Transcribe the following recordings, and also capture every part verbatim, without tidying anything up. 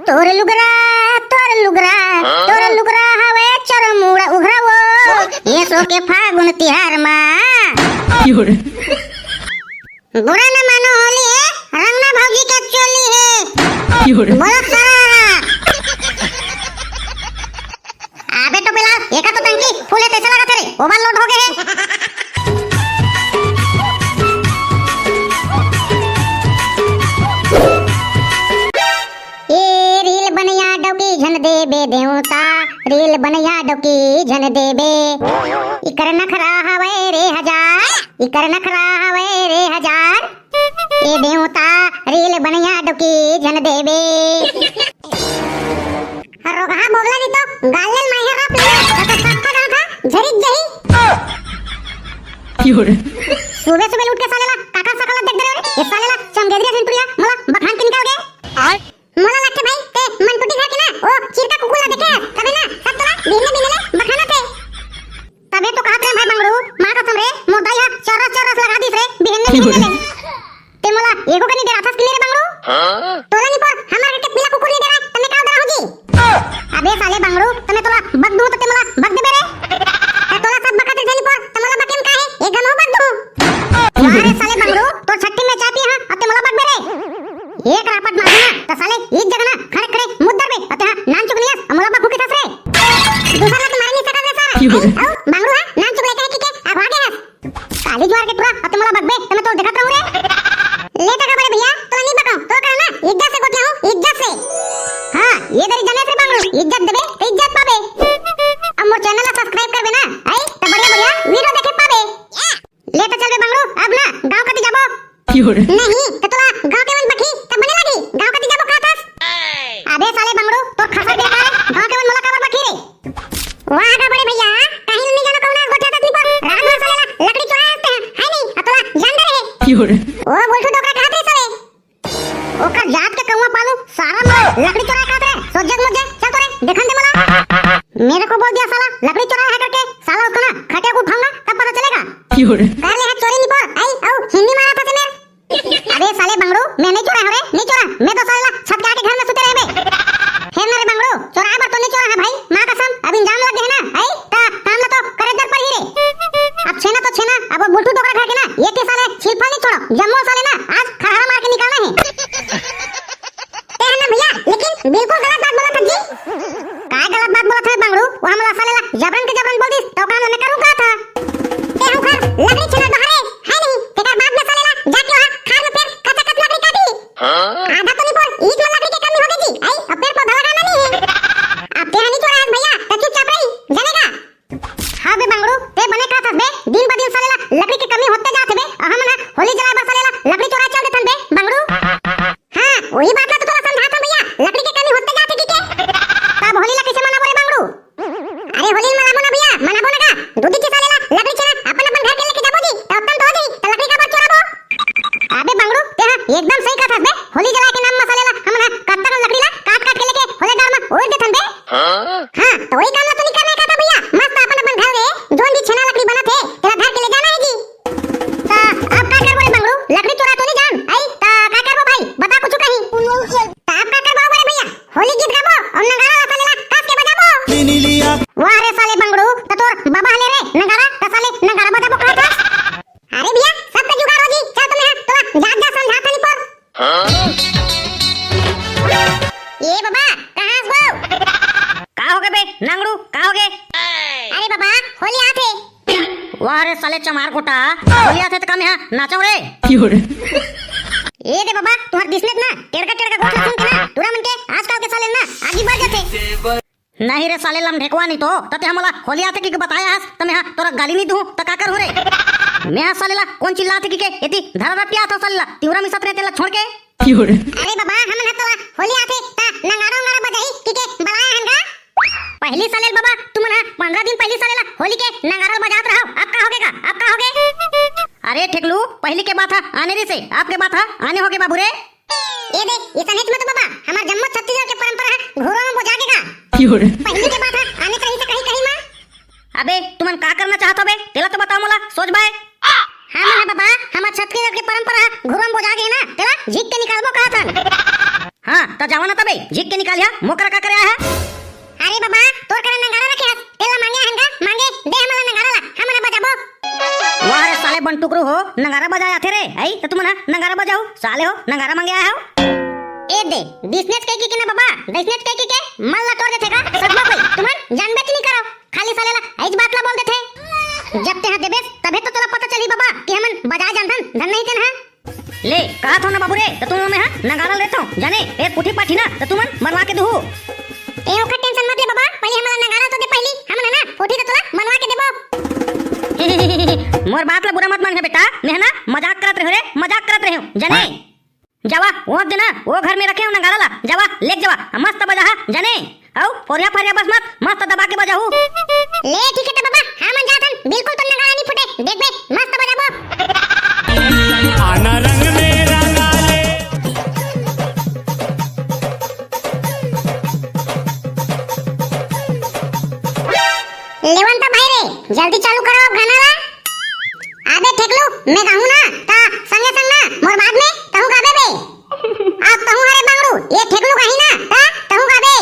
तोर लुगरा, तोर लुगरा, तोर लुगरा हवे चरमुड़ा उघरा वो। ये सो के फागुन तिहार मा। बुरा न मानो होली है, रंगना भौजी के चोली है। बोलो सारा। अबे टोपेलाल, एका तो टंकी फुल हे तइसे लगत हे रे, overload हो गे हे। ए रील बनइया डौकी झन देबे देवता, रील बनइया डौकी झन देबे। इकर नखरा हवय रे हजार, इकर नखरा हवय रे हजार। ए देवता, रील बनइया डौकी झन देबे। रोगहा बोगला नहीं तो गाल ले माई है राप ले, तो सख्ता गाँव था, झरिक जही। सुबह सुबह उठ के साले ला काका सकल देख दे रे, ये साले ला चमगेदरिया झन टुरिया, मोला बखान के निकाल गे। मोला लगथे भाई, ते मन टूटी घर के ना, ओ चिरका कुकुर ला देखे हस, तबे ना सब तोला बिहने बिहने ले बखाना थे। तबे तो कहत रहे भाई बंगड़ू, माँ कसम रे, मोर दाई हा चरस चरस लगा दिस रे, बिहने बिहने ले। ते मोला एको कनी डराथस कि नहीं रे बंगड़ू? तोला नहीं पर हमार घर के पीला कुकुर नहीं डराय, तने का डराहूँ जी? अबे साले बंगड़ू, तने तोला बक दूँ तो ते मोला बक देबे रे। ते तोला सब बकत रहे नहीं पर, ते मोला बकेम का है? एक घन हो बक दूँ। वाह रे साले बंगड़ू, तोर छट्ठी में चाय पिए हाँ, अब ते मोला बकबे रे। एक रापट मारहूँ ना, त साले एक जगह ना खड़े खड़े मुद्दर बे, अते हाँ नान चुक लियस, अमोला बा फूके थस रे। दूसर ला तो मारे नहीं सकत रे सारा। क्यों रे? अउ बांगड़ू हा नान चुक लेके है कि के, अब आगे हस। काली जुआर के टुरा, अते मोला बकबे, त मैं तोल देखत रहूँ रे। ले त का बड़े भैया, तोला नहीं बकाऊँ, तोर करा ना, इज्जत से गोठियाहूँ, इज्जत से। हाँ, ये दरी जने से बांगड़ू, इज्जत देबे, त इज्जत पाबे। अब मोर channel ला subscribe करबे ना, आई, त बढ़िया बढ़िया video देखे पाबे। ले त चल बे बंगड़ू, अब ना गांव कति जाबो। नहीं, त तोला गांव के मन बकही, त बने लागी, गांव कति जाबो कहत हस। अबे साले बंगड़ू, तोर खसा के का रे? गांव के मन मोला काबर बकही रे? वाह गा बड़े भैया, कहीं नहीं जानो कौन गोठिया तक निपर, रात में साले ला लकड़ी चोराय हस ते, है नहीं, अ तोला जान दे रहे। ओ बोलठू डोकरा कहत रहे साले। ओकर जात के कौवा पालू, सारा मोला लकड़ी चोराय कहत रहे, सोच जग मुझे, चल तो रे, देखन दे मोला। मेरे को बोल दिया साला, लकड़ी चोराय है करके, साला उसको ना खटिया को उठाऊंगा, तब पता चलेगा। कर ले है चोरी निपोर, आई, आऊ, हिंदी मारा था से मेर। अबे साले बंगड़ू, मैं नहीं चोराय हूँ रे, नहीं चोराय, मैं तो साला छत के आके घर में सुते रहे बे। हे ना रे बंगड़ू, चोराय बर तो नहीं चोराय है भाई, माँ कसम, अब इंजाम लग गए ना, आई, ता काम ला तो करे दर पर ही रे। अब छेना तो छेना, अब वो बुलटू डोकरा घर के ना, एक ही साले छिलफल नहीं छोड़ो, जम्मो साले ना, आज खरहरा मार के निकालना है। ते है ना भैया, लेकिन बिल्कुल गलत बात बोलत हस जी। काय गलत बात बोलत हस बंगड़ू? वो हमला साले ला जबरन के जबरन बोल दिस, तो काम मैं करूँ का था? ते हम घर लकड़ी छेना डोहरे, है नहीं? तेकर बाद में साले ला जाके वहाँ खार में फिर कच्चा कच लकड़ी काटी। आधा तो नहीं बोल, ईट में लकड़ी के कमी हो गई जी। आई, अब पेड़ पौधा लगाना नहीं है। अब ते हनी चोराय हस भैया, तो चुपचाप रही, जानेगा? हाँ बे बंगड़ू, ते बने कहत हस बे, दिन ब दिन साले ला लकड़ी के कमी होते जात हे बे, अउ हमन ह होली जलाय बर साले ला लकड़ी चोराय चल देथन बे बंगड़ू। हाँ, वही बात ला तो तोला समझात हन भैया, लकड़ी के कमी होते जात हे कि के? तब होली ला कैसे मनाबो रे बंगड़ू? अरे होली मनाबो ना भैया, मनाबो ना का? दू दिन के साले ला लकड़ी छेना अपन अपन घर के लेके जाबो जी, त उत्तम तो हो जाही, त लकड़ी काबर चोराबो? अबे बंगड़ू, ते ह एकदम सही कहत हस बे, होली जलाय के नाम म साले ला हमन ह कत्ता कन लकड़ी ला काट काट के लेके होले डार म ओइर देथन बे। हाँ, तो वही काम ला तो नहीं करना है कहता भैया। मस्त अपन अपन घर में जोन भी छेना लकड़ी बनत हे, तेला धर के ले जाना है जी। तो अब का करबो रे बंगड़ू? लकड़ी चोरा तो नहीं जान? आई, तो का करबो भाई? बता कुछ कहीं। तो अब का करबो बड़े भैया? होली गीत गाबो और नगाड़ा ला साले ला कस के बजाबो। वाह रे साले बंगड़ू, तो तोर बाबा हले रे नगाड़ा, तो साले नगाड़ा बजाबो कहत हस? अरे भैया, सबका जुगाड़ हो जी। चल तुम्हें तोला जात जात समझात हनी पर। ए बाबा, कहाँ हस गो? का हो गे बे, नंगड़ू, का हो गे? अरे बाबा, होली आत हे। वाह रे साले चमार गोटा, होली आत हे त का मेहा नाचव रे? ए दे बाबा, तुहर दिसनेत ना, टेड़का टेड़का गोठ ला सुन के ना, टूरा मन के आजकल के साले ना, आगी बढ़ जाथे। नहीं रे साले लमढेकवा, नहीं तो तते हमला होली आथे कहिके बताय हस, त मेहा तोला गाली नहीं दूं, त का करहूं रे? मेहा साले ला कोन चिल्लाथे कहिके एती धरा रपिया आथव साले ला, तिवरा मिसत रहे तेला छोड़ के। अरे बाबा, हमन ह तोला होली आथे, त नगाड़ा उंगाड़ा बजाही कहिके बलाय हन गा। पहली साले ल बाबा, तुमन ह पंद्रह दिन पहली साले ला होली के नगाड़ा ल बजात रहव, अब का होगे गा, अब का होगे? अरे ठेकलू, पहली के बात ह आने रहिसे, अब के बात ह आने होगे बाबू रे। ए दे, इसनेच मत बाबा, हमर जम्मो छत्तीसगढ़ के परंपरा ह घुरवा म बोजा गे गा। पहली के बात ह, आने चाहिए से कहीं कहीं मा। अबे, तुमन का करना चाहत हो बे? तेला तो बताओ मोला, सोच बाय। हमन ह बाबा, हमर छत्तीसगढ़ के परंपरा ह घुरवा म बोजा गे ना, तेला झीक के निकालबो कहत हन। हाँ, त जावा ना तबे, झिक के निकालिहा, मोकरा का करे आय हा? अरे बाबा, तोर करा नगारा रखे हस, तेला मांगे हन गा, मांगे, दे हमला नगारा ला, हमन बजाबो। वाह रे साले बंटुकरू हो, नगारा बजाय आथे रे, आई त तुमन हा नगारा बजाहू, साले हो, नगारा मांगे आय हो। ए दे, दिसनेच कहि के ना बाबा, दिसनेच कहि के, मल ला तोर देथे का, सदमा कोई, तुमन जानबे च नहीं करो, खाली साले ला, आइज बात ला बोल देथे। जब तेहा देबेस, तभे तो तोला पता चली बाबा, कि हमन बजाय जानथन, धन नहीं तेन हा। ले, कहा थो ना बाबू रे, त तुम में हा, नगारा लेथो, जाने, ए पुठी पाठी ना, त तुमन मरवा के दुहू। ए, ओकर tension मत ले बाबा, पहले हमला नगारा तो दे पहली, हमन ना, पुठी तो तोला मरवा के देबो। मोर बात ला बुरा मत मानिहा बेटा, मैं ना, मजाक करत रहेंव रे, मजाक करत रहेंव, जाने। हाँ। जावा, वो देना, वो घर में रखे हो नगारा ला, जावा, लेके जावा, मस्त बजाहा, जाने। अउ, फोरिया फरिया बस मत, मस्त दबा के बजाहू। ले, ठीक है त बाबा, हमन जाथन, बिल्कुल तो नगारा नहीं फूटे, देखबे, मस्त बजाबो। आना रंग में रंगा ले। लेवन त भाई रे, जल्दी चालू करो अब गाना ला। आबे ठेकलू, मैं गाहूं ना, त संगे संग ना, मोर बाद में, तहूं गाबे बे। अब तहूं हरे बांगड़ू, ये ठेकलू गाही ना, त तहूं गाबे।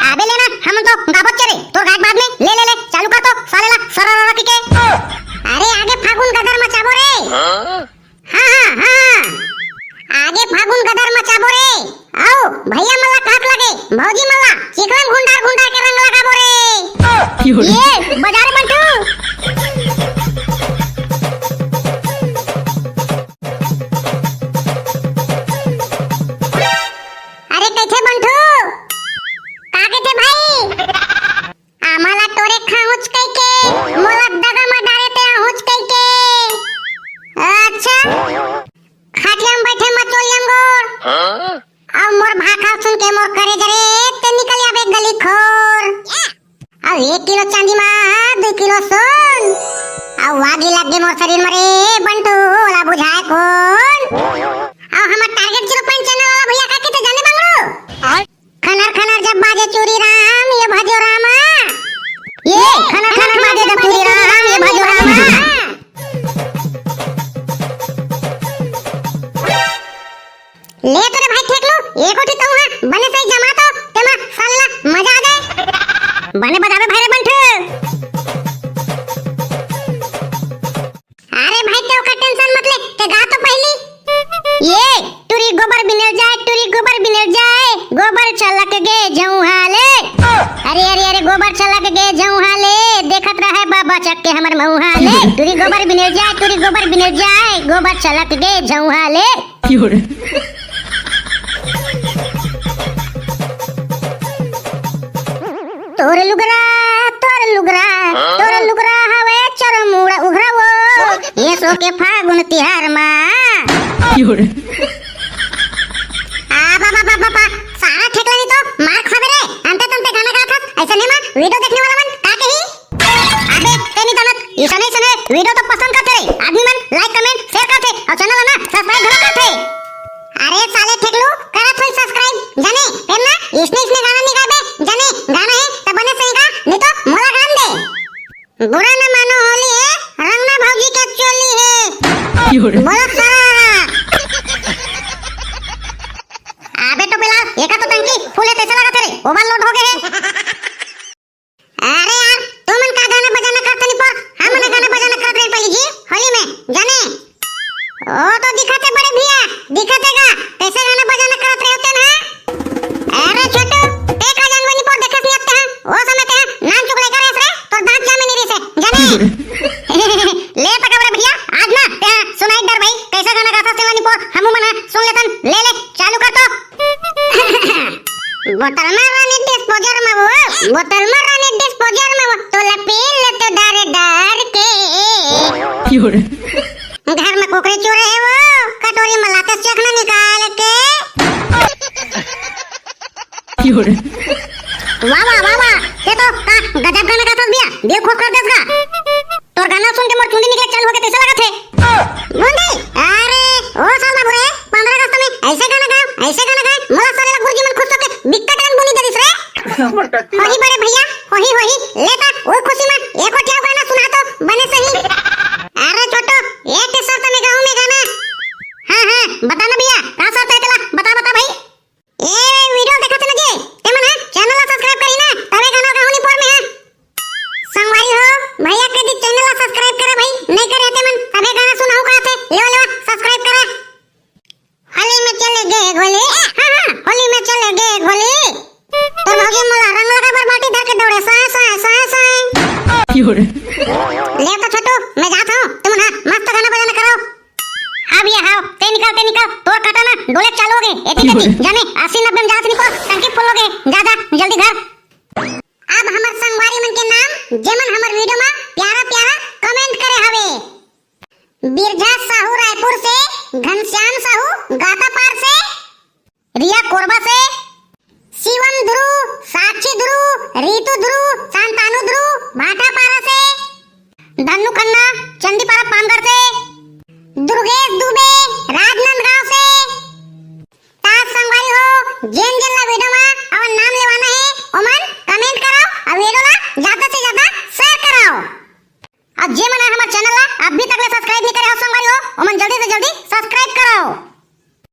आबे लेना, हमन तो गाबोच रे, तोर गायक बाद में, ले, ले, ले, चालू कर तो, साले ला, सरररर के। अरे आगे फागुन गदर मचाबो रे। हाँ, हाँ, हाँ। आगे फागुन गदर मचाबो रे। आओ, भैया मन ला कहत लगे, भौजी मन ला, चिखला म घुंडार घुंडार के रंग लगाबो रे। ये, बजा रे बंटू। अरे, कइसे बंटू? का कइसे भाई? आमा ला टोरे खाहूंच कहिके, मोला दगा म डारे ते आहूंच कहिके। अच्छा, खटिया म बइठे मचोलिया म गोड़। हाँ? अउ मोर भाखा सुन के मोर करेजा रे ते निकल आबे गली खोर। अउ एक किलो चांदी म दू किलो सोन। अउ आगी लग गे मोर शरीर म रे बंटू ओला बुझाए कोन। अउ हमर target zero point channel वाला भैया का कहिथे जाने बंगड़ू? खनर खनर जब बाजे चूरी राम, ये भजो रामा। ये खनर खनर बाजे जब चूरी राम, ये भजो रामा। ले तो रे भाई ठेकलू, एको ठी तहूं हा बने सही जमा तो, तेमा साले ला मजा आ जाए। बने बजाबे भाई रे बंटू। अरे भाई, ते ओकर tension मत ले, ते गा तो पहिली। ये, टुरी गोबर बिनेल जाए, टुरी गोबर बिनेल जाए, गोबर छलक गे झउहा ले। अरे, अरे, अरे, गोबर छलक गे झउहा ले, देखत रहे बाबा चक के हमर मउहा ले। टुरी गोबर बिनेल जाए, टुरी गोबर बिनेल जाए, गोबर छलक गे झउहा ले। तोर लुगरा, तोर लुगरा, तोर लुगरा हवे चरमुड़ा उघरा वो। ये सो के फागुन तिहार मा। आ, बा, बा, बा, बा, बा, सारा ठेकला नहीं तो मार खाबे रे। अंते तंते गाना गात हस, ऐसा नहीं मा, video देखने वाला मन का कही? अबे, तेनी तनक, इसने, इसने video तो पसंद करथे रे। आदमी मन like, comment, share करथे अउ channel ला ना subscribe घलो करथे। अरे साले ठेकलू, करत होई subscribe, जाने, फेर ना, इसने, इसने गाना नहीं गाबे, जाने, गाना हे, त बने सही गा, नहीं तो मोला गान दे। बुरा न मानो होली हे, रंगना भौजी के चोली हे। बोलो सारा। अबे तो बिलाल, एका तो टंकी full हे, तइसे लागत हे रे, overload हो गे हे। अरे यार, तुमन का गाना बजाना करत नहीं पर, हमन गाना बजाना करत रहे पहली जी, होली में, जाने? ओ तो दिखाते बड़े भैया, दिखाते गा, कैसे गाना बजाना करत रहे होते ना? अरे छोटू, ते का जानबे नहीं पर देखत नहीं आते हैं, ओ समय ते नाम चुक लेकर ऐसे रे, तो दांत जामे नहीं रिसे, जाने? ले पकड़ बड़े भैया, आज ना, ते सुनाई डर भाई, कैसे गाना गाता तेला नहीं पर, हमू मना, सुन लेतन, ले ले, चालू कर तो। बोतल में रानी डिस्पोजर में वो, बोतल में रानी डिस्पोजर में वो, तोला पी ले तो डर डर के। घर में कुकरी चूरे है वो, कटोरी में लाते चखना निकाल के। वाह, वाह, वाह, वाह, ये तो का गजब गाना गाता भैया, दिल खुश कर देगा। तोर गाना सुन के मोर चुंदी निकले चालू होगे, तइसे लागत हे। गुंडी, अरे, ओ साल बाबू रे, पंद्रह अगस्त में ऐसे गाना गाओ, ऐसे गाना गाओ, मोला साले ला गुरुजी मन खुश होके बिक्का टाइम बुनी दे दिस रे। होही बड़े भैया, होही, होही, लेता, ओ खुशी में एको ठिया गाना सुना तो, बने सही। अरे छोटो, एक के साथ में गाऊं मैं गाना। हाँ, हाँ, बता ना भैया, का शर्त है तेला, बता, बता भाई। ए जाने अस्सी नब्बे में जात निको, टंकी फुल हो गए। जा, जा, जल्दी घर। अब हमर संगवारी मन के नाम, जेमन हमर वीडियो में प्यारा प्यारा कमेंट करे हवे। बिरजा साहू रायपुर से, घनश्याम साहू गातापार से, रिया कोरबा से, शिवम ध्रुव, साक्षी ध्रुव, रितु ध्रुव, शांतानु ध्रुव, भाटापारा से, धन्नू खन्ना, चंदीपारा पामगढ़ से, दुर्गेश दुबे, राजनांदगांव से। ता संगवारी हो, जेन जेन ला वीडियो मा अपन नाम लेवाना हे, ओमन कमेंट कराओ अउ वीडियो ला ज्यादा से ज्यादा शेयर कराओ। अउ जे मन हमर चैनल ला अभी तक ले सब्सक्राइब नहीं करे हो संगवारी हो, ओमन जल्दी से जल्दी सब्सक्राइब कराओ।